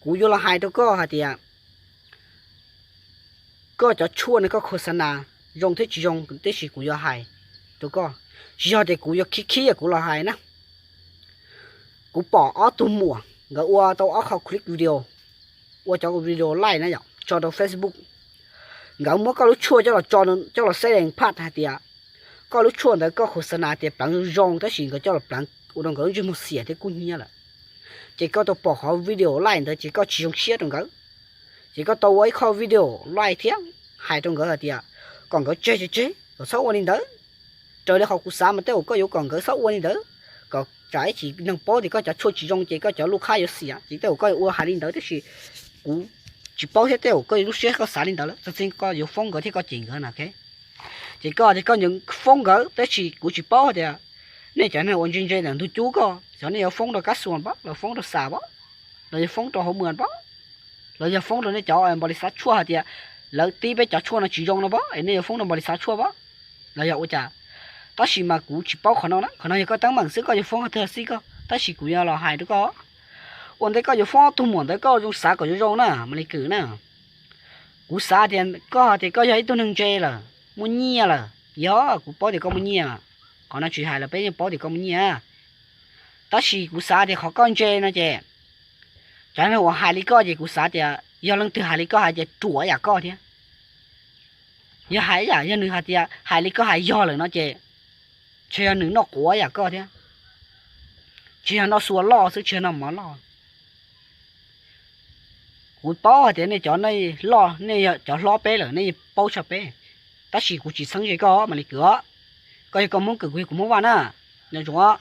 Kuv yuav los hais rau koj hais tias koj cov tshuaj no koj khos xa nas zoo thiab tsis zoo, tab sis kuv yuav hais rau koj, tsis yog tias kuv yuav khib khib kuv los hais na. Kuv pom ob tug muam nkawd ua tau ob qho clip video, ua cov video live na yom, tso rau Facebook. Nkawd muab koj lub tshuaj coj los tso, coj los xeb dees phaj hais tias koj lub tshuaj ntawd koj khos xa nas tias pleev zoo, tab sis nkawd coj los pleev ua rau nkawd lub ntsej muag xiam thiab kub hnyiab lawm. Ces koj tau pom qhov video live ntawd ces koj tsis zoo siab rau nkawd. Ces koj tau ua ib qho video live thiab hais rau nkawd hais tias kom nkawd tseg tseg tseg, kom txhob ua li ntawd. Raws li qhov kuv xav mas tej zaum koj yuav kom nkawd txhob ua li ntawd, kom tsam ib chim neeg paub tias koj cov tshuaj tsis zoo ces koj cov lub qhab yuav xiam, ces tej zaum koj yuav ua hais li ntawd, tab sis kuv tsis paub thiab, tej zaum koj lub siab koj xav li ntawd lawm, txog txij koj yuav foob nkawd thiab koj cem nkawd na. Ces koj tias koj yuav foob nkawd, tab sis kuv tsis paub tias nej cov neeg uas ntse ntse ntawm ntug cub koj, xyov nej yuav foob rau kab xuas pab, los foob rau xam pab, los yog foob rau hauv mws pab, los yog foob rau nej cov npau li xav tshuaj hais tias lawv tib peb cov tshuaj no tsis zoo no pab, es nej yuav foob rau npau li xav tshuaj pab, los yog ua cas. Tab sis mas kuv tsis paub qhov no na, qhov no yog koj teeb meem xwb, koj yuav foob qhov twg los xij koj, tab sis kuv yuav los hais rau koj. Ua ntej koj yuav foob ob tug muam ntawd koj zoo xav kom zoo zoo na, Malis Kwm na. Kuv xav tias koj tias koj yog ib tug neeg ntse lawm, muaj nyiaj lawm, yog kuv paub tias koj muaj nyiaj, qhov no tsis hais los peb yeej paub tias koj muaj nyiaj. Tab sis kuv xav tias qhov koj ntse no ces cov neeg uas hais li koj ces kuv xav tias yog leej twg hais li koj hais ces ruam ib yam koj thiab. Yog hais ib yam, yog nws hais tias hais li koj hais yog lawm no ces ntshe yog nws noj quav ib yam koj thiab. Tsis yog noj xua loj xwb, tsis yog noj mov loj. Kuv paub hais tias nej cov nej loj, nej yog cov hlob peb lawm, nej yeej paub tshaj peb. Tab sis kuv tsis txheeb ze koj, Malis Kwm os. Koj yog koj Hmoob Kwm, kuv yog kuv Hmoob Vaj na. Nco ntsoov os.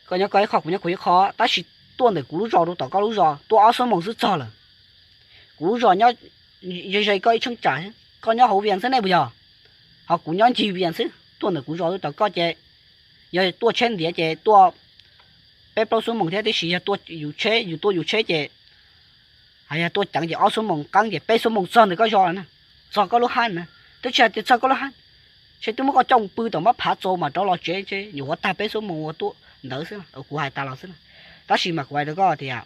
Koj nyob koj ib qho, kuv nyob kuv ib qho, tab sis tuaj ntawm kuv lub zos rau tom koj lub zos tuaj ob xuab moos xwb txog lawm. Kuv lub zos nyob ze ze koj ib cheeb tsam, koj nyob hauv Vias xwb nej puas yog? Ho kuv nyob ncig Vias xwb, tuaj ntawm kuv zos rau tom koj ces yog tuaj tsheb ntiav ces tuaj peb plaub xuab moos thiab, tiam sis yog tuaj yus tsheb, yus tuaj yus tsheb ces, yog tuaj ceev ces ob xuab moos qeeb ces peb xuab moos txog ntawm koj zos lawm na, txog koj lub hab na. Twb tsis hais tias txog koj lub hab, ntshe twb muab koj coj pw tom mab phav txaus mas rov los tsev, ntshe nyuam qhuav tag peb xuab moos uas tuaj ntawd xwb, kuv hais tas los xwb na. Tab sis mas kuv hais rau koj tias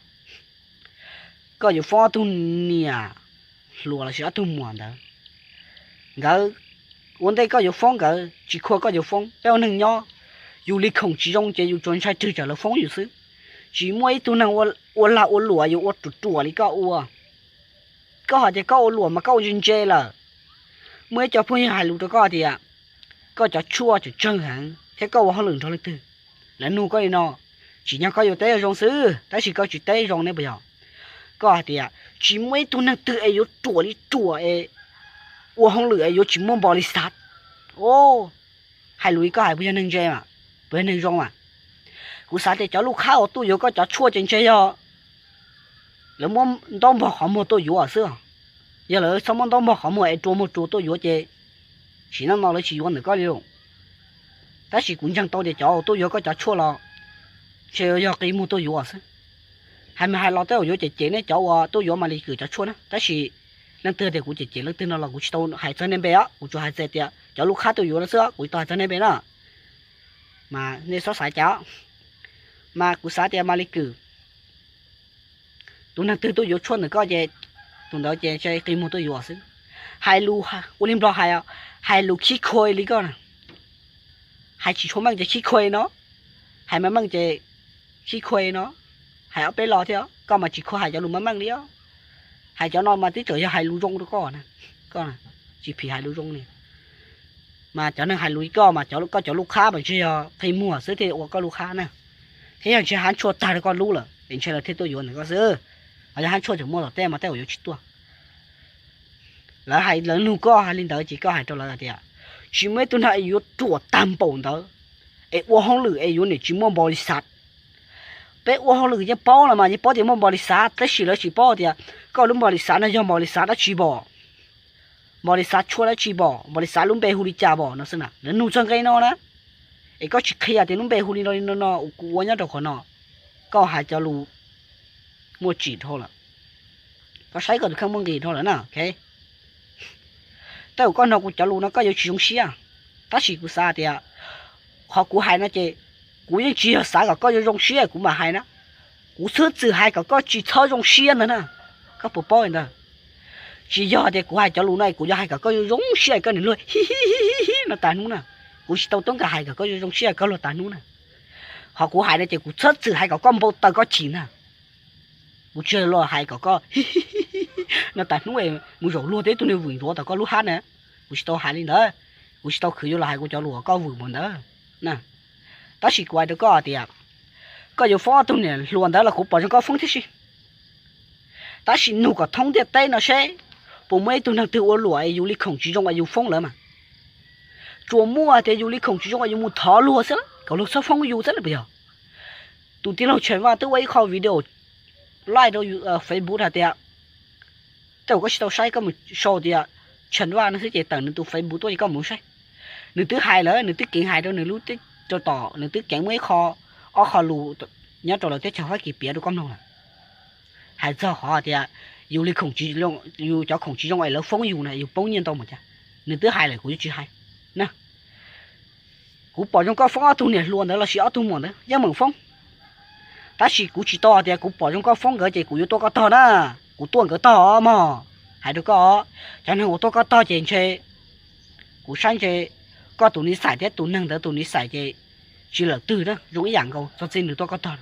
koj yuav foob ob tug niam hluas lossis ob tug muam ntawd, nkawd, ua ntej koj yuav foob nkawd tsis khuam koj yuav foob. Peb ua neeg nyob, yus li khoom tsis zoo ces yus tsuas ntshai tsam lawv foob yus xwb. Tsis muaj ib tug neeg ua lag ua luam yuav ua ruam ruam li koj ua. Koj hais tias koj ua luam mas koj ua ntse ntse lawm. Muaj ib co phooj ywg hais lus rau koj tias koj cov tshuaj tseem tsawg heev thiab koj ua hauj lwm nrog leej twg. Lawv nug koj li no, tsim nyog koj yuav teb zoo xwb, tab sis koj tsis teb zoo ne puas yog? Koj hais tias tsis muaj ib tug neeg twg es yuav ruam li ruam es ua hauj lwm es yuav tsis muaj npau li xav. Hais lus li koj hais puas yog neeg ntse mas, puas yog neeg zoo mas? Kuv xav tias cov lub qhab uas tuaj yuav koj cov tshuaj ces ntshe yog lawv muab ntaub npog qhov muag tuaj yuav xwb. Yog lawv txhob muab ntaub npog qhov muag es rua muag rua tuaj yuav ces sim neej no lawv tsis yuav ntawm koj li lawm. Tab sis kuv ntseeg tau tias cov uas tuaj yuav koj cov tshuaj los ntshe yog qi muag tuaj yuav xwb. Hais mas hais los tej zaum yuav cem cem nej cov uas tuaj yuav Malis Kwm cov tshuaj na, tab sis leej twg tias kuv cem cem leej twg no los kuv tsis tau hais txog nej npe os, kuv tsuas hais txog tias cov lub qhab tuaj yuav no xwb, kuv tsis tau hais txog nej npe na. Mas nej txhob xav cas. Mas kuv xav tias Malis Kwm, tus neeg twg tuaj yuav tshuaj ntawm koj ces tus ntawd ces ntshe qi muag tuaj yuav xwb. Hais lus, ua li Nplog hais, hais lus khib khuav li koj na. Hais tsis tshua meej ces khib khuav no, hais meej meej ces khib khuav no. Hais ob peb lo thiab, koj mas tsis khuav hais cov lus meej meej li os. Hais cov no mas twb tseem yog hais lus zoo rau koj, koj tsis phim hais lus zoo li. Mas cov neeg hais lus li koj mas koj cov lub qhab mas ntshe yog qi muag xwb thiaj ua koj lub qhab na. Thiab yog ntshe hab tshuaj tag rau koj lub lawm es ntshe lawv thiaj tuaj yuav ntawm koj xwb. Ho yog hab tshuaj tseem muaj tom tej mas tej zaum yuav tsis tuaj. Lawv hais lawv nug koj hais li ntawd ces koj hais rau lawv hais tias tsis muaj ib tug neeg es yuav ruam tag npaum ntawd es ua hauj lwm es yuav niam tsis muaj npau li xav. Peb ua hauj lwm yeej paub los mas yeej paub tias muaj npau li xav, tab sis lawv tsis paub tias koj lub npau li xav no yog npau li xav dab tsi npau, npau li xav tshuaj dab tsi npau, npau li xav lub npe hu li cas npau no xwb na. Lawv nug txog nqe no na, es koj tsis qhia tias lub npe hu li no li no no uas kuv ua nyob rau qhov no, koj hais cov lus muaj tsim dhau lawm. Koj saib koj tus kheej muaj nqis dhau lawm na. Tej zaum koj hnov kuv cov lus no koj yuav tsis zoo siab, tab sis kuv xav tias qhov kuv hais no ces kuv yeej tsis yog xav kom koj yuav zoo siab kuv mam hais na. Kuv txhwb txwm hais kom koj tsis txhob zoo siab ntag na. Koj puas paub li ntawd? Tsis yog tias kuv hais cov lus no kuv yuav hais kom koj zoo siab koj nim luag hi hi hi no tas hnub na. Kuv tsis tau tub nkas hais kom koj zoo siab koj luag tas hnub na. Ho kuv hais no ces kuv txhwb txwm hais kom koj npau taws koj chim na. Kuv tsis los hais kom koj no tas hnub mus zaum luag thiab ib tug niag vwm ntsuav tom koj lub hab na. Kuv tsis tau hais li ntawd. Kuv tsis tau khwv yuav los hais kuv cov lus kom koj vwm npaum ntawd. Tab sis kuv hais rau koj tias, koj yuav foob ob tug niam hluas ntawd los kuv pom zoo koj foob thiab si. Tab sis nug kom thoob ntiaj teb no seb puas muaj ib tug neeg twg ua luam es yus li khoom tsis zoo es yus foob lawv mas. Tsuas muaj tias yus li khoom tsis zoo es yus mus thov luag xwb, kom luag txhob foob yus xwb na puas yog? Tus tij laug Tsheej Vaj twb ua ib qho video live rau Facebook hais tias, tej zaum koj tsis tau saib, koj mus sau tias Tsheej Vaj no xwb ces tawm nws tus Facebook tuaj ces koj mus saib. Nws twb hais lawm, nws twb keev hais rau nws lub teb rau tom, nws twb keev muaj ib qho, ob qho lus nyob rau lawv teb chaws Fab Kis piav rau koj mloog lawm. Hais txog qhov tias yus li khoom tsis, yus cov khoom tsis zoo es lawv foob yus na, yus poob nyiaj ntau mas cas. Nws twb hais lawm kuv yuav tsis hais na. Kuv pom zoo koj foob ob tug niam hluas ntawd los sis ob tug muam ntawd yeej meem foob. Tab sis kuv tsis tau hais tias kuv pom zoo koj foob nkawd ces kuv yuav tua koj tog na. Kuv tua nkawd tog mog. Hais rau koj, cov neeg uas tua koj tog ces ntshe, kuv saib ntshe koj tus nis xais thiab tus neeg ntawd tus nis xais ces tsis lawm twg na, zoo ib yam nkaus, txog txij nws tua koj tog.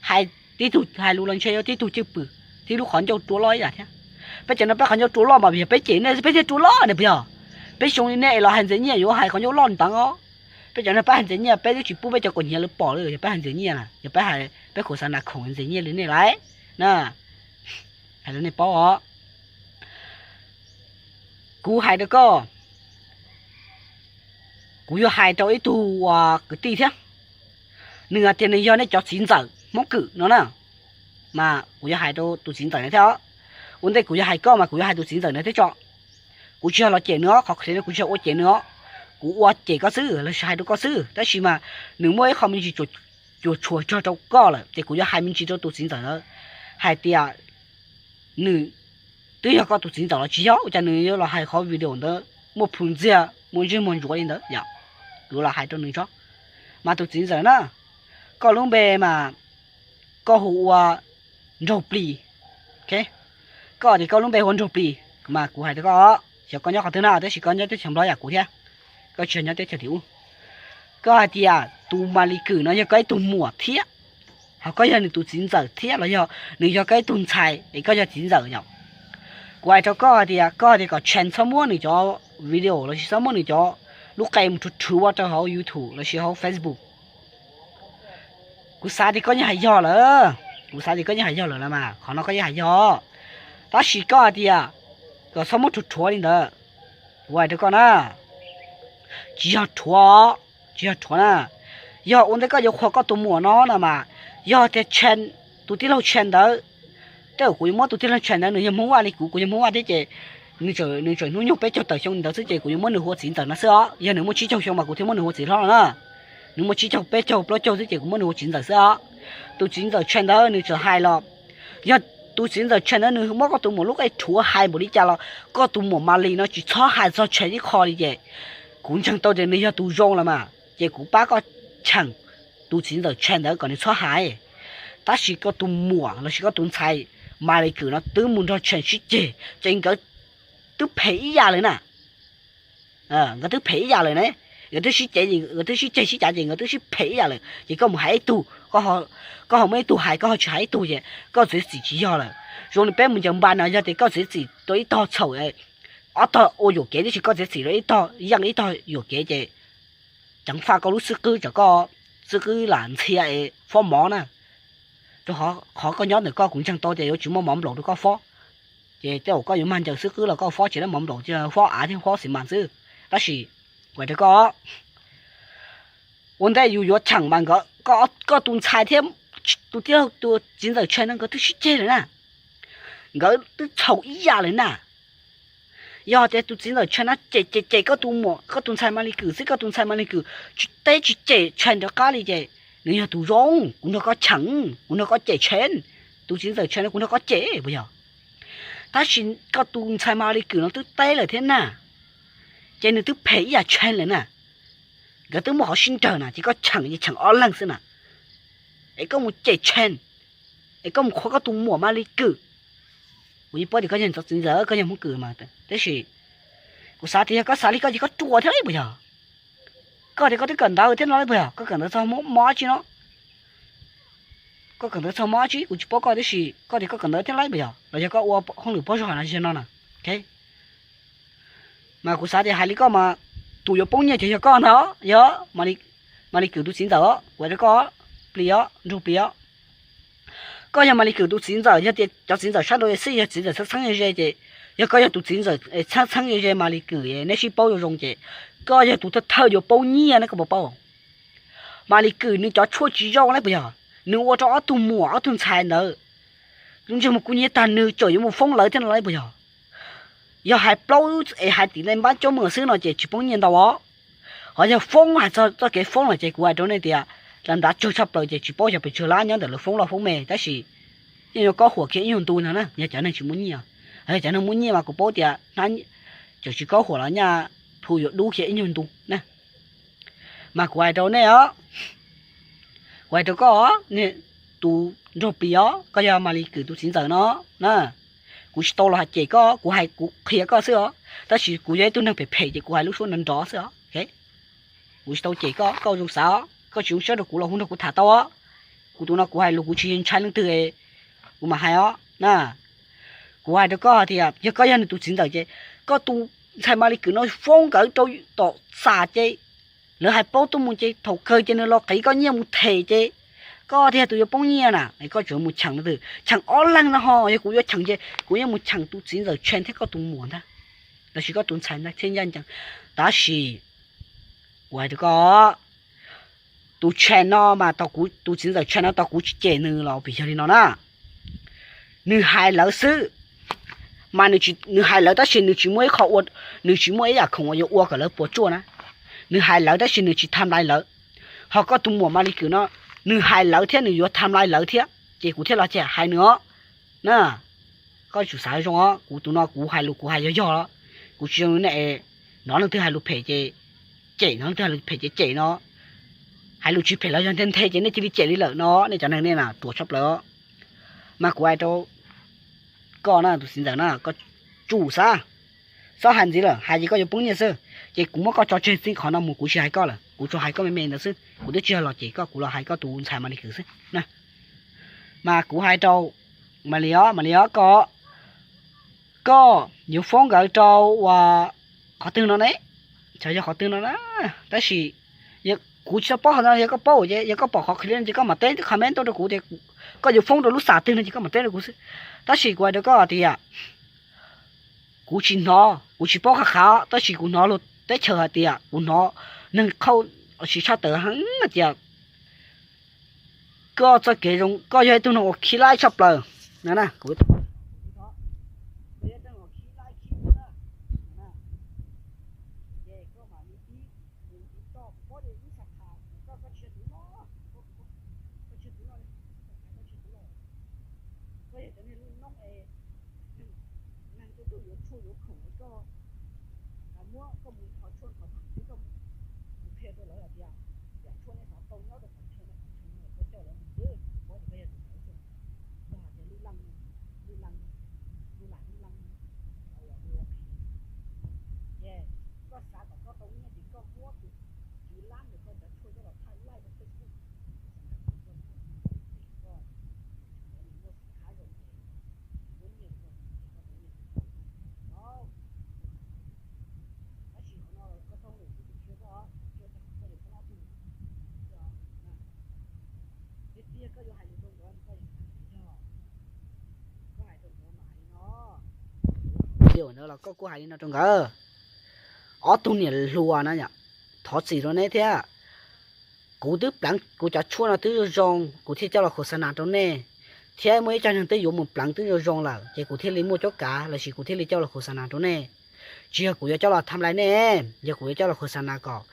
Hais tib tug hais lus los ntshe yuav tib tug cwj pwm, tib lub qhov ncauj rua loj ib yam thiab. Peb cov no peb qhov ncauj rua loj mas yog peb cem nej peb thiaj rua loj ne puas yog? Peb zoo li nej los hais ntxias nyiaj yuav hais qhov ncauj loj ntev os. Peb cov no peb hais ntxias nyiaj peb twb tsis pub peb cov kaus hniav lawv pom li, yog peb hais ntxias nyiaj na, yog peb hais, peb khuv xav nas khoom ntxias nyiaj li nej lauj na. Hais rau nej paub os. Kuv hais rau koj, kuv yuav hais rau ib tug kwv tij thiab. Nws hais tias nws yog nej cov txiv ntxawm Hmoob Kwm no na, mas kuv yuav hais rau tus txiv ntxawm na thiab os. Ua ntej kuv yuav hais koj mas kuv yuav hais tus txiv ntxawm na thiab tso. Kuv tsis yog los cem nws os, qhov qhia no kuv tsis yog ua cem nws os. Kuv ua cem koj xwb los sis hais rau koj xwb, tab sis mas nws muaj ib qho me ntsis cuam tshuam rog rau koj lawm ces kuv yuav hais me ntsis rau tus txiv ntxawm ntawd hais tias nws twb yog koj tus txiv ntxawm los tsis yog, ua cas nws yuav los hais qhov video ntawd muaj plhus ntxiag muaj ntsej muag ntsuav li ntawd yom. Kuv los hais rau nws tso. Mas tus txiv ntxawm na, koj lub npe mas koj hu ua Nraug Plis. Koj tias koj lub npe hu ua Nraug Plis mas kuv hais rau koj, xyov koj nyob qhov twg na, tab sis koj nyob teb chaws Nplog yam kuv thiab, koj tsis nyob teb chaws tim ub. Koj hais tias tus Mas Lis Kwm no yog koj ib tug muam thiab, ho koj yog nws tus txiv ntxawm thiab los yog nws yog koj ib tug ntxhais es koj yog txiv ntxawm yom? Kuv hais rau koj hais tias, koj hais tias kom Tsheej txhob muab nws cov video los sis txhob muab nws cov lub qe mus rhuav rhuav ua rau hauv YouTube los sis hauv Facebook. Kuv xav tias koj yeej hais yog lawm, kuv xav tias koj yeej hais yog lawm los mas, qhov no koj yeej hais yog. Tab sis koj hais tias kom txhob muab rhuav rhuav li ntawd, kuv hais rau koj na, tsis yog rhuav, tsis yog rhuav na. Yog ua ntej koj yuav qhuas koj tus muam no na mas, yog tias Tsheej, tus tij laug Tsheej ntawd, tej zaum kuv yuav muab tus tij laug Tsheej ntawd, nws yog Hmoob Vaj li kuv, kuv yog Hmoob Vaj thiab ces nws tseem hnub nyoog peb caug tawm xyoo ntawd xwb ces kuv yuav muab nws hu ua txiv ntxawm no xwb os. Yog nws muaj tsib caug xyoo mas kuv thiaj muab nws hu ua txiv hlob no na. Nws muaj tsib caug, peb caug, plaub caug xwb ces kuv muab nws hu ua txiv ntxawm xwb os. Tus txiv ntxawm Tsheej ntawd nws tseem hais los, yog tus txiv ntxawm Tsheej ntawd nws muab koj tus muam lub qe rhuav hais npaum li cas los koj tus muam Mas Lis no tsis txhob hais txog Tsheej ib qho li ces kuv ntseeg tau tias nws yog tus zoo los mas, ces kuv pab koj cheem tus txiv ntxawm Tsheej ntawd kom nws txhob hais. Tab sis koj tus muam los sis koj tus ntxhais Mas Lis Kwm no twb mus nrog Tsheej sib ceg ces nkawd twb phem ib yam lawm na. Nkawd twb phem ib yam lawm ne. Nkawd twb sib ceg, nkawd twb sib ceg sib cav ces nkawd twb sib phem ib yam lawm ces koj mus hais ib tug, koj ho muaj ib tug hais, koj ho tsis hais ib tug ces koj txiav txim tsis yog lawm. Zoo li peb mus ncaws npas no, yog tias koj txiav txim rau ib tog txhaum, ob tog ua yuam kev, tiam sis koj txiav txim rau ib tog yeej ib tog yuam kev ces ceev faj koj lub xib qwb, tsam koj xib qwb lam ntxhia es fob mov na. Rau qhov koj nyob ntawm koj kuv ntseeg tau tias yuav tsis muaj mov nplaum rau koj fob. Ces tej zaum koj yuav mag ncaws xib qwb los koj fob tsis tau mov nplaum, fob av thiab fob xis mas xwb. Tab sis kuv hais rau koj, ua ntej yus yuav cheem mas nkawd, koj tus ntxhais thiab tus tij laug tus txiv ntxawm Tsheej no nkawd twb sib ceg lawm na. Nkawd twb txhaum ib yam lawm na. Yog tias tus txiv ntxawm Tsheej no cem cem cem koj tus muam, koj tus ntxhais Mas Lis Kwm xwb, koj tus ntxhais Mas Lis Kwm tsis teb tsis cem Tsheej rov qab li ces nws yog tus zoo, kuv nrog koj cheem, kuv nrog koj cem Tsheej. Tus txiv ntxawm Tsheej no kuv nrog koj cem puas yog? Tab sis koj tus ntxhais Mas Lis Kwm no twb teb lawm thiab na, ces nws twb phem ib yam Tsheej lawm na. Nkawd twb muaj qhov sib nrawg na ces koj cheem ces cheem ob leeg xwb na. Es koj mus cem Tsheej, es koj mus qhuas koj tus muam Maly Kws. Kuv yeej paub tias koj yog txiv ntxawm, koj yog Hmoob Kws mas, tab sis kuv xav tias yog koj xav li koj ces koj ruam thiab lauj puas yog? Koj tias koj twb kawm ntawv thiab no lauj puas yog? Koj kawm ntawv txog mob dab tsi no? Koj kawm ntawv txog mob dab tsi kuv tsis paub koj, tab sis koj tias koj kawm ntawv thiab lauj puas yog? Los yog koj ua hauj lwm pob zog no ziag no na? Mas kuv xav tias hais li koj mas tus yuav poob nyiaj ces yog koj ntag, yog Maly Kws tus txiv ntxawm os, kuv hais rau koj, plis os, nraug plis os. Koj yog Maly Kws tus txiv ntxawm, yog tias cov txiv ntxawm sab nraud xij yog txiv ntxawm txheeb txheeb ze ze ces, yog koj yog tus txiv ntxawm txheeb txheeb ze ze Maly Kws neb sib paub zoo zoo ces, koj yog tus thawj thawj yuav poob nyiaj ne, koj puas paub? Maly Kws nws cov tshuaj tsis zoo lauj puas yog? Nws ua rau ob tug muam ob tug ntxhais ntawd lub ntsej muag kub hnyiab tag, nws tseem yuav mus foob lawv thiab no lauj puas yog? Yog hais plaub es hais tim nej npab coob mus xwb no ces tsis poob nyiaj ntau os. Ho yog foob, hais txog txoj kev foob no ces kuv hais rau nej tias, las ntav tsawg tshaj plaws ces tsis paub xyov pes tsawg lab nyob ntawm lawv foob loj foob me, tab sis yeej yuav kaub huam kiag ib nyuag ntu no na, yog cov neeg tsis muaj nyiaj. Yog cov neeg muaj nyiaj mas kuv paub tias hnab tseem tsis kaub huam los nyaj plhu yuav dub kiag ib nyuag ntu na. Mas kuv hais rau nej os, kuv hais rau koj, tus nraug plis os, koj yog Maly Kws tus txiv ntxawm no na, kuv tsis tau los hais cem koj, kuv hais kuv qhia koj xwb os, tab sis kuv yog ib tug neeg phem phem ces kuv hais lub suab nrov nrov xwb os. Kuv tsis tau cem koj, koj zoo xav os, koj tsis zoo siab rau kuv los hu nrog kuv tham tau os. Kuv tus no kuv hais lus kuv tsis ntshai leej twg, kuv mam hais os na. Kuv hais rau koj tias yog koj yog nws tus txiv ntxawm ces koj tus ntxhais Maly Kws no foob nkawd rau tom xam ces lawv hais plaub tuaj mus ces thaum kawg ces nws los qiv koj nyiaj mus them ces koj thiaj tus yuav poob nyiaj na, koj tseem mus cheem leej twg? Cheem ob leeg no ho, yog kuv yuav cheem ces kuv yeej mus cheem tus txiv ntxawm Tshee thiab koj tus muam ntag, los sis koj tus ntxhais ntag thiaj ncaj ncees. Tab sis kuv hais rau koj, tus Tshee no mas, tus txiv ntxawm Tshee no tau kuv tsis cem nws los vim yog li no na. Nws hais lawv xwb, mas nws hais lawv tab sis nws tsis muaj ib qho ua, nws tsis muaj ib yam khoom uas yuav ua kom lawv puas tsuaj na. Nws hais lawv tab sis nws tsis tham lais lawv. Ho koj tus muam Maly Kws no, nws hais lawv thiab nws yuav tham lais lawv thiab, ces kuv thiaj los cem hais nws os na. Koj tsum xav zoo os, kuv tus no kuv hais lus kuv hais yog yog los, kuv tsis zoo nej hnov leej twg hais lus phem ces cem, hnov leej twg hais lus phem ces cem no. Hais lus tsis phem los yog nthe nthe ces nej cia li cem li lawm no, nej cov neeg nej na ruam tshaj plaws. Mas kuv hais rau koj na, tus txiv ntxawm na, koj tsum xav, txhob hais ntxiv lawm, hais ces koj yuav poob nyiaj xwb. Ces kuv muab koj tso tseg txij qhov no mus, kuv tsis hais koj lawm, kuv tsuas hais koj me me ntawd xwb, kuv twb tsis yog los cem koj, kuv los hais koj tus ntxhais Maly Kws xwb na. Mas kuv hais rau Maly os, Maly os, koj, koj yuav foob nkawd rau uas qhov twg no ne? Xyov yog qhov twg no na, tab sis kuv tsis tau paub qhov no, yog koj paub ces, yog koj pom qhov qhia li no ces koj mam teb comment tuaj rau kuv tias koj yuav foob rau lub xam twg no ces koj mam teb rau kuv xwb. Tab sis kuv hais rau koj tias kuv tsis hnov, kuv tsis paub qhov qhav, tab sis kuv hnov luag teb chaws hais tias, kuv hnov neeg qhauj siv tshaj tawm heev tias koj txoj kev zoo, koj yog ib tug neeg uas khib laib tshaj plaws na. Koj yog cov niag lub noob es neeg tuaj tuaj yuav tshuaj yuav khoom es koj muab koj mus nthos tshuaj nthos khoom thiab koj mus qhia rau lawv hais tias yam tshuaj nej xav tau nyob rau qhov chaw no, qhov chaw no koj coj lawv mus twb tsis paub tias koj yog tus ntawd xwb. Koj hais tias lub leej, lub leej, lub lam lub leej, lub lam lub lam. Ces koj xav kom koj tau nyiaj ces koj muab tus tswv lab ntawd koj cov tshuaj coj los thaij live rau Facebook, koj muaj xim khab zoo ces muab nyiaj rau koj ces koj tau nyiaj tau. Tab sis qhov no koj txhob ua lus kuv qhia koj, qhia tag koj yuav poob ob tug. Tiag tiag koj yuav hais lus rau nkawd koj yuav hais li yog, koj hais rau nkawd mas hais li no. Ntawd los koj kuj hais li no rau nkawd. Ob tug niam hluas na yom, thov txim rau neb thiab. Kuv twb pleev kuv cov tshuaj no twb zoo zoo, kuv thiaj coj los khos xa nas rau nej, thiab muaj ib co neeg twb yuav mus pleev twb zoo zoo lawm, ces kuv thiaj li muaj cuab kav lossis kuv thiaj li coj los khos xa nas rau nej. Tsis yog kuv yuav coj los tham lais nej, yog kuv yuav coj los khos xa nas kom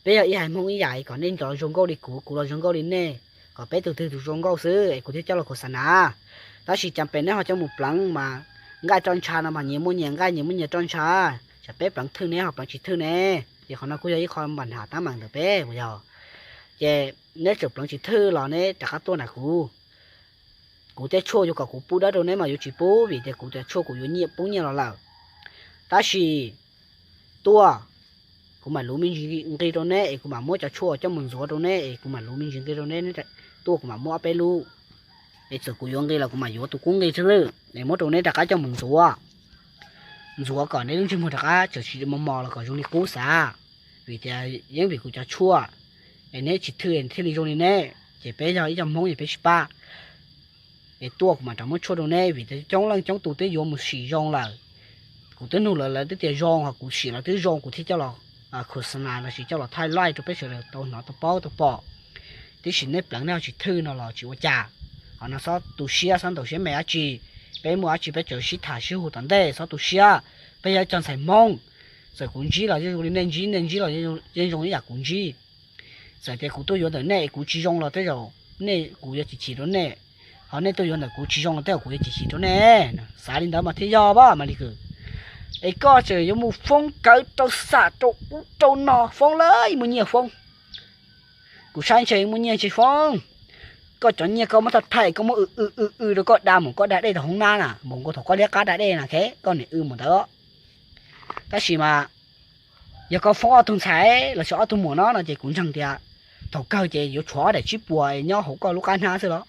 peb yog ib haiv Hmoob ib yam, kom nej los zoo nkauj li kuv, kuv los zoo nkauj li nej, kom peb tus twg tus zoo nkauj xwb es kuv thiaj coj los khos xa nas. Tab sis cas pem neb ho coj mus pleev mas nqaij roj ntsha no mas nyias muaj nyias nqaij nyias muaj nyias roj ntsha, tsam peb pleev thwj neb ho pleev tsis thwj ne. Ces qhov no kuj yog ib qho npam ntham tab meeg ntawm peb uas yog, ces neb tseem pleev tsis thwj los neb rov qab tuaj nram kuv. kuv tej tshuaj yuav kom kuv pub dawb rau neb mas yuav tsis pub vim tias kuv cov tshuaj kuv yuav nyiaj poob nyiaj los lawm. Tab sis tuaj, kuv mam luv me ntsis nqi rau neb es kuv mam muab cov tshuaj coj mus ntxuav rau neb es kuv mam luv me ntsis nqi rau neb, tuaj kuv mam muab ob peb lub. Es txawm kuv yuav nqi los kuv mam yuav tus kub nqi xwb es muab rau neb rov qab coj mus ntxuav, ntxuav kom neb lub ntsej muag rov qab txawm tsis mos mos los kom zoo li qub xav. Vim tias yeej vim kuv cov tshuaj es neb tsis thwj thiaj li zoo li neb, ces peb yog ib co Hmoob es peb sib pab. Es tuaj kuv mam rov muab tshuaj rau neb vim tias coob leej coob tus twb yuav mus sim zoo lawm. Kuv twb nug lawv, lawv twb tias zoo, ho kuv sim los twb zoo kuv thiaj coj los khos xas nas lossis coj los thaij laij rau peb sawv daws tau hnov tau paub tau pom. Tiam sis neb pleev neb ho tsis thwj no los tsis ua cas. Qhov no xob tu siab xob ntaus siab me dab tsi. Peb muaj dab tsi peb tseem sib tham sib hu tom ntej, xob tu siab. Peb yog ib co ntxhais Hmoob, txawm kuv ntsib los yeej zoo li nej ntsib, nej ntsib los yeej zoo ib yam kuv ntsib. Txawm tias kuv tuaj yuav ntawm nej kuv tsis zoo los tej zaum nej kuv yuav cim chim rau nej, ho nej tuaj yuav ntawm kuv tsis zoo los tej zaum kuv yuav cim chim rau nej. Xav li ntawd mas thiaj yog pab Malis Kws. Es koj tseem yuav mus foob kawv rau xam rau ub rau no, foob lawm muaj nyiaj foob. Kuv saib ntshe muaj nyiaj ntshe foob. Koj cov nyiaj koj muab thaj thaij koj muab w w w w rau koj da mus koj da dej tau hoob nab na, mus nkaus thaum koj liab qab da dej na, koj niam w mus ntawd. Tab sis mas yog koj foob ob tug ntxhais los sis ob tug muam no no ces kuv ntseeg tias thaum kawg ces yuav tshuav ob daim tsib puas nyob hauv koj lub qab hnab xwb los.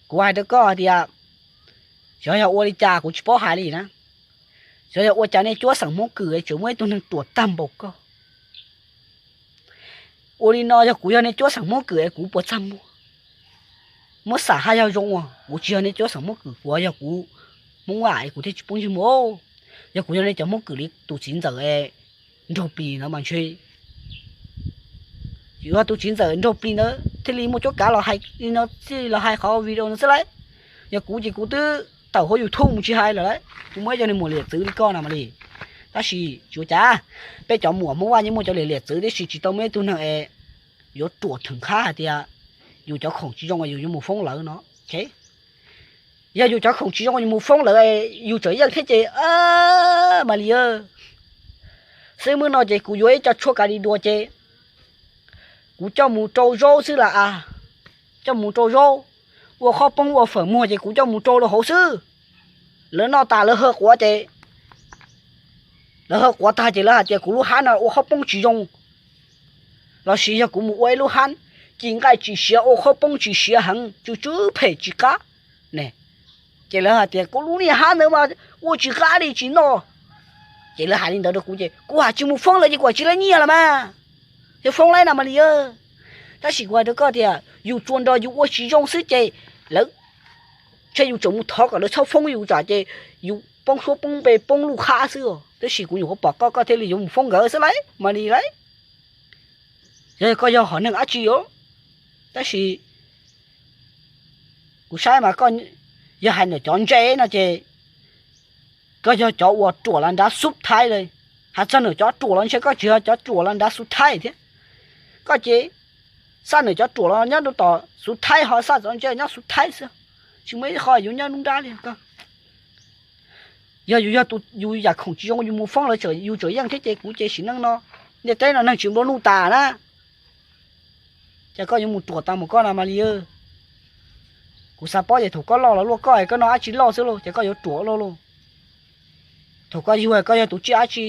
Kuv hais rau koj hais tias, xyov yog ua li cas kuv tsis paub hais li na, xyov yog ua cas nej cuab xeem Hmoob Kwm tseem muaj ib tug neeg ruam tag npaum koj. Ua li no yog kuv yog nej cuab xeem Hmoob Kwm es kuv puas txaj muag? Muab xam haj yog zoo uas kuv tsis yog nej cuab xeem Hmoob Kwm, kuv yog kuv Hmoob Vaj es kuv thiaj tsis poob ntsej muag. Yog kuv yog nej cov Hmoob Kwm li tus txiv ntxawm es nraug plis ntawd mas ntshe, yog tus txiv ntxawm nraug plis ntawd thiaj li muaj cuab kav los hais li no, thiaj li los hais qhov video no xwb lauj. Yog kuv ces kuv twb tawm hauv YouTube mus tsis hais lawm lauj, kuv muaj ib co niag muam liam txwv li koj no mas li. Tab sis tsis ua cas, peb cov muam Hmoob Vaj yeej muaj cov liam liam txwv tiam sis tsis tau muaj ib tug neeg es yuav ruam theem qhab hais tias yus cov khoom tsis zoo es yus yuav mus foob lawv no. Yog yus cov khoom tsis zoo yus mus foob lawv, yus tseem yeej thiab ces mas li. Xwb hnub no ces kuv yuav ib co tshuaj kav li dua ces kuv coj mus rau zaub xwb las as, coj mus rau zaub, ua qhob poob ua fawm muag ces kuv coj mus rau rau hauv xwb. Lawv noj tas lawv ha quav ces, lawv ha quav tag ces lawv hais tias kuv lub hab no ua qhob poob tsis zoo, lossis yog kuv mus ua ib lub hab ci nqaij tsis siav, ua qhob poob tsis siav heev, tsw tsw phem tsis qab ne, ces lawv hais tias kuv lub niag hab ntawd mas ua tsis qab li tsis noj. Ces lawv hais li ntawd rau kuv ces kuv hais tsis mus foob lawv ces kuv tsis laib nyiaj los mas, yog foob laib no mas li. Tab sis kuv hais rau koj tias yus tsuas nrog yus ua tsis zoo xwb ces lawv, ntshe yus tseem mus thov kom lawv txhob foob yus tsam ces yus poob suab poob npe poob luj qhab xwb. Tab sis kuv nyuam qhuav pom koj koj thiaj li yuav mus foob nkawd xwb lauj mas li lauj. Yog koj yog hom neeg dab tsi os, tab sis kuv saib mas koj yog hais ntawm cov ntse no ces koj yog cov uas ruam los nrad xub thaib li. Hais txog ntawm cov ruam los ntshe koj tsis yog cov ruam los nrad xub thaib thiab. Koj ces xaj ntawm cov ruam los nyob rau tom xub thaib ho xaj cov ntse nyob xub thaib xwb, tsis muaj ib qho yuav nyob nruab nrab li koj. Yog yus yog tus yus yam khoom tsis zoo yus mus foob lawv tseem yus tseem yeej thiab ces kuv ces sim neej no ntiaj teb no neeg tsis nplua nuj tas na. Ces koj yuav mus ruam tas mus koj na mas li. Kuv xav paub ces thaum koj loj los luaj koj es koj noj dab tsi loj xwb lauj ces koj yuav ruam luaj lauj. Thaum koj yug koj yog tus tsiaj dab tsi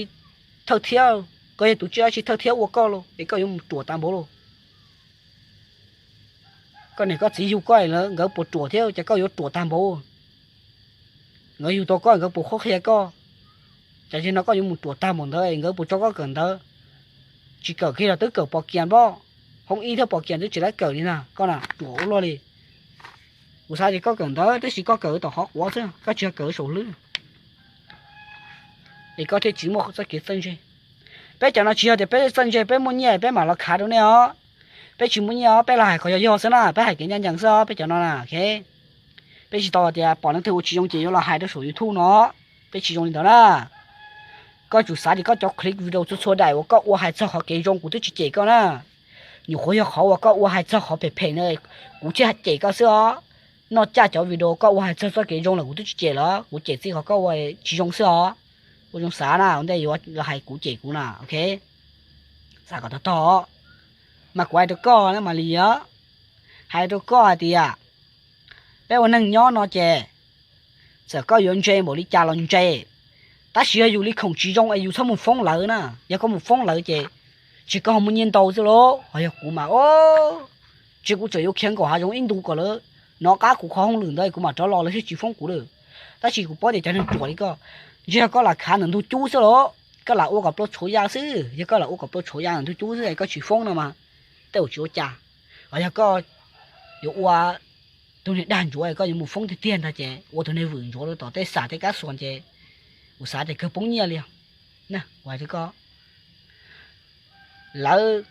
thawj thiab, koj yog tus tsiaj dab tsi thawj thiab ua koj lauj es koj yuav mus ruam tas npaum lauj. Koj niam koj txiv yug koj lawv nkawd puas ruam thiab ces koj yuav ruam tag npaum. Nkawd yug tau koj nkawd puas qhuab qhia koj? Cas zaum no koj yuav mus ruam tag npaum ntawd nkawd puas tso koj kawm ntawv? Tsis kawm kiag los twb kawm pom kiag npoj, hoob ib thiab pom kiag twb tsis laib kawm li na koj na ruam ua luaj li. Kuv xav tias koj kawm ntawv tab sis koj kawm tom qhov quav xwb koj tsis yog kawm saum hlwb. Es koj thiaj tsis muaj txoj kev txawj ntse. Peb cov no tsis yog tias peb txawj ntse peb muaj nyiaj peb mam los khav rau nej os. Peb tsis muaj nyiaj os peb los hais qhov yog yog xwb na peb hais kev ncaj ncees xwb os peb cov no na. Peb tsis tau tias pom leej twg ua tsis zoo ces yuav los hais rau saum YouTube no. Peb tsis zoo li ntawd na. Koj tsum xav tias koj cov clip video txhua txhua daim uas koj ua hais txog qhov kev zoo kuv twb tsis cem koj na. Nyuam qhuav yog qhov uas koj ua hais txog qhov phem phem na, kuv thiaj cem koj xwb os. Noj caj cov video koj ua hais txog txoj kev zoo los kuv twb tsis cem los kuv cem txij qhov koj ua tsis zoo xwb os. Ua zoo xav na ua ntej yuav los hais kuv cem kuv na, ok. Xav kom tog tog. Mas kuv hais rau koj na Malis, hais rau koj hais tias Peb ua neeg nyob no ces txawm koj yuav ntse npaum li cas los ntse, tab sis yog yus li khoom tsis zoo es yus txhob mus foob lawv na. Yog koj mus foob lawv ces tsis koj ho muaj nyiaj ntau xwb lauj. Ho yog kuv mas, o, tsis, kuv txawm yuav khiav nkaum hav zoov ib ntus kom lawv hnov qab kuv qhov hauj lwm ntawd kuv mam rov los lawv thiaj tsis foob kuv lawm. Tab sis kuv paub tias cov neeg ruam li koj, ntshe yog koj lam khav ntawm ntug cub xwb los, koj lam ua kom plua tshuav ya xwb. Yog koj lam ua kom plua tshuav ya ntawm ntug cub xwb es koj tsis foob no mas tej zaum tsis ua cas. Ho yog koj yuav ua tus niag dag ntsuav, koj yuav mus foob tiag tiag ntag ces ua tus niag vwm ntsuav rau tom tej xam tej kab xuas ces kuv xav tias kawg poob nyiaj li os. Kuv hais rau koj, lawv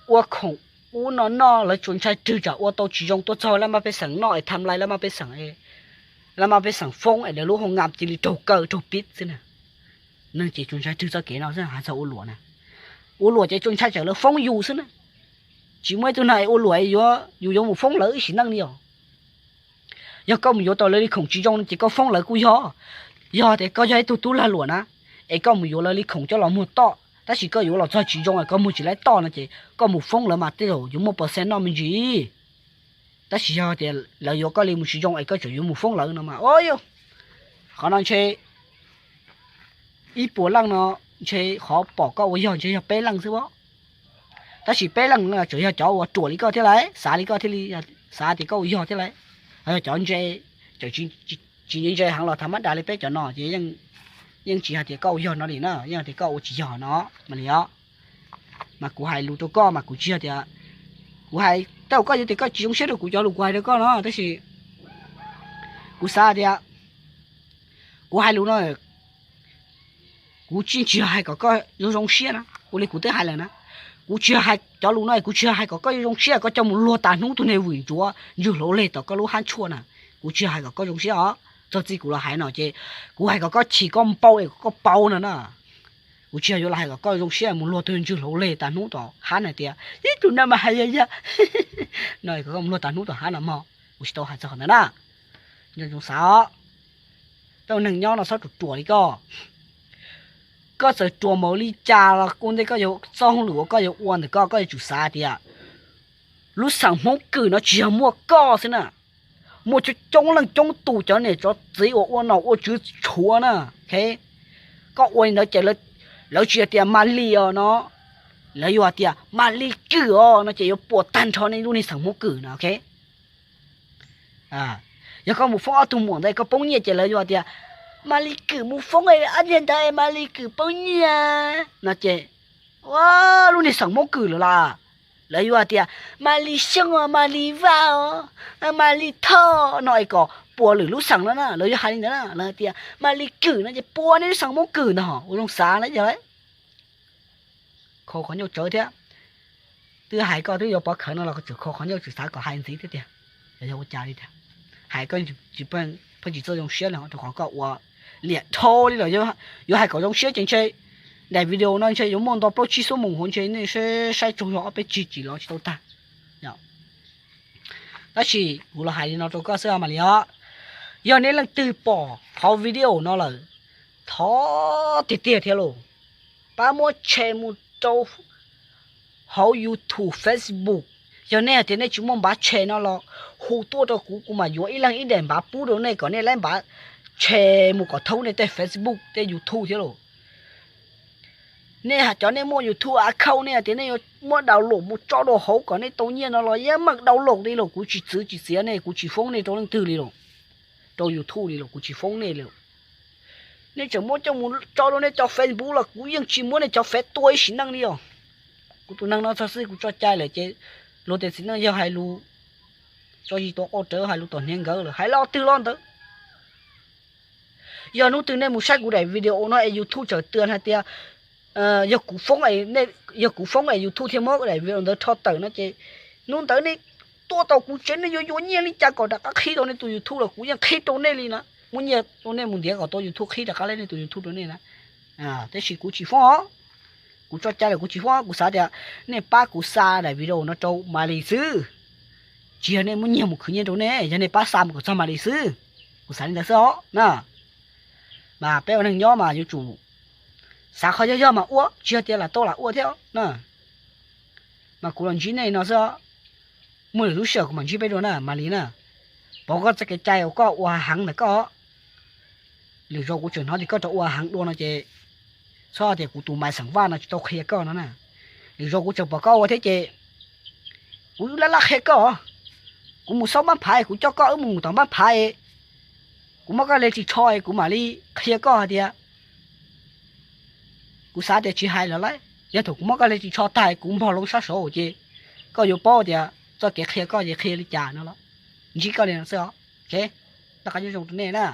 ua khoom ub no noj, lawv tsuas ntshai rwg tsam ua tau tsis zoo tuaj txog laj maj pej xeem noj es tham lais laj maj pej xeem, laj maj pej xeem foob es lawv lub hoo nkas cia li raug kaw raug pib xwb na. Neeg ces tsuas ntshai rwg txoj kev no xwb, hais txog ua luam na. Ua luam ces tsuas ntshai tsam lawv foob yus xwb na. Tsis muaj ib tug neeg ua luam yuav, yus yuav mus foob lawv ib sim neej li os. Yog koj mus yuav tau lawv li khoom tsis zoo no ces koj foob lawv kuj yog. Yog tias koj yog ib tug tub lag luam na, es koj mus yuav lawv li khoom coj los muag toj, tab sis koj yuav los txog tsis zoo es koj muag tsis laib toj no ces koj mus foob lawv mas tej zaum yuav muaj percent noj me ntsis. Tab sis yog tias lawv yuav koj li mus tsis zoo es koj tseem yuav mus foob lawv no mas, o, yog qhov no ntshe ib puas leej no ntshe qhov pom koj ua yog ntshe yog peb leej xwb as. Tab sis peb leej no tseem yog cov uas ruam li koj thiab lauj, xav li koj thiaj li, xav tias koj ua yog thiab lauj. Ho yog cov ntse, tseem tsis ntse heev los tham mab das li peb cov no ces yeej tsis hais tias koj ua yog no li na, yeej tias koj ua tsis yog no mas li os. Mas kuv hais lus rau koj mas kuv tsis yog tias, kuv hais tej zaum koj yuav tias koj tsis zoo siab rau kuv cov lus kuv hais rau koj no, tab sis kuv xav tias kuv hais lus no kuv tsis, tsis yog hais kom koj zoo zoo siab na, ua li kuv twb hais lawm na. Kuv tsis yog hais cov lus no, kuv tsis yog hais kom koj zoo zoo siab koj coj mus luag tas hnub tus niag vwm ntsuav ntswg hlau leg tom koj lub hab tshuaj na. Kuv tsis yog hais kom koj zoo siab os. Txog txij kuv los hais no ces kuv hais kom koj chim koj npau es kom koj paub no na. Kuv tsis yog yuav los hais kom koj zoo siab mus luag tus ntswg hlau leg tas hnub tom hab na tias ib tug no mas hais yog yog no kom koj mus luag tas hnub tom hab no mog. Kuv tsis tau hais txog qhov ntawd na. Nco ntsoov xav os. Peb ua neeg nyob no txhob ruam ruam li koj. Koj txawm ruam npaum li cas los ua ntej koj yuav txoj hauj lwm uas koj yuav ua ntawm koj, koj yuav tsum xav tias lub xeem Hmoob Kwm no tsis yog muaj koj xwb na, muaj coob coob leej coob tus cov niam cov txiv uas ua nom ua tswv tshuav na. Koj ua li ntawd ces lawv tsis yog tias Malis os no, lawv yuav hais tias Malis Kwm os no ces yuav puas tag nrho nej lub niag xeem Hmoob Kwm no. Yog koj mus foob ob tug muam ntawd koj poob nyiaj ces lawv yuav hais tias Malis Kwm mus foob ob niag ntawd Malis Kwm poob nyiaj no ces ua lub niag xeem Hmoob Kwm lawm las. Lawv yuav hais tias Malis Xyooj os, Malis Vaj os, Malis Thoj no es kom puas lwm lub xeem no na. Lawv yuav hais li ntawd na, lawv tias Malis Kwm no ces puas nej lub xeem Hmoob Kwm ntag. Ua zoo xav na yog. Kho qhov ncauj tsawv thiab. Twb hais koj twb yuav pov khawv no los koj tseem kho qhov ncauj tseem xav kom hais ntxiv thiab tiag. Yog ua cas li tiag, hais koj pheej tsis txawj zoo siab li rau qhov koj ua liam dhau li lawm. Yuav hais kom zoo siab ces ntshe daim video no ntshe yuav muaj nto plaub tsib xuab moos hauv ntshe nej saib tsaug zog ob peb tsig tsis los tsis tau tag. Tab sis kuv los hais li no rau koj xwb mas li os. Yog nej leej twg pom qhov video no lawm, thov tiag tiag thiab lauj, pab muab share mus rau hauv YouTube, Facebook. Yog nej hais tias nej tsis muaj npav share no los hu tuaj rau kuv, kuv mam yuav ib leeg ib daim npav pub rau nej kom nej laib npav share mus kom thoob nej tej Facebook tej YouTube thiab lauj. Nej cov nej muaj YouTube account nej hais tias nej yuav muab download mus tso rau hauv kom nej tau nyiaj no los yeej meem download li lauj, kuv tsis txwv tsis txiav nej, kuv tsis foob nej rau leej twg li lauj, rau YouTube li lauj, kuv tsis foob nej li lauj. Nej tseem muab coj mus tso rau nej cov Facebook los kuv yeej tsis muab nej cov Face tua ib sim neej li os. Kuv tus neeg no txog xwb kuv tso cai lawm ces luag tias txiv neej yawg hais lus tso zis tua qau rawv, hais lus tom hniav nkawd lawm, hais los twg los ntawd. Yog hnub twg nej mus saib kuv daim video no es YouTube tseem tw hais tias yog kuv foob es YouTube thiaj muab daim video ntawd rho tawm no ces hnub ntawd nej tuaj tau kuv tsev nej yuav yuav nyiaj li cas kom rov qab qhib tau nej tus YouTube los kuv yeej qhib rau nej li na. Muab nyiaj rau nej mus ntiav kom tau YouTube qhib rov qab nej tus YouTube rau nej na. Tab sis kuv tsis foob os. Kuv tso cai lawm kuv tsis foob, kuv xav tias nej pab kuv xa daim video no rau Malis xwb. Tsis yog nej muab nyiaj mus khwv nyiaj rau nej, yog nej pab xa mus kom txog Malis xwb. Kuv xav li ntawd xwb os na. Mas peb ua neeg nyob mas yuav tsum xav qhov yog yog mas ua, tsis yog tias lam tau lam ua thiab na. Mas kuv los ntsib nej no xwb, muaj lwm lub sij hawm kuv mam ntsib peb dua na Malis na. pov koj txoj kev cai uas koj ua heev ntawm koj. Lwm zaus kuv tseem hnov tias koj rov ua heev dua no ces txhob tias kuv tus Maiv Xeem Vaj no tsis tau qhia koj no na. Lwm zaus kuv tseem pom koj ua thiab ces kuv laj laj qhia koj. Kuv mus xauj npab phav, kuv coj koj wb mus tom npab phav, kuv muab koj hle ris tsho, kuv mam li qhia koj hais tias, kuv xav tias tsis hais lawm lauj, yog thaum kuv muab koj hle ris tsho tag kuv npog loo sab saud ces koj yuav paub tias txoj kev qhia koj ces qhia li cas no los. Ntsib koj li no xwb os. Noj qab nyob zoo rau nej na.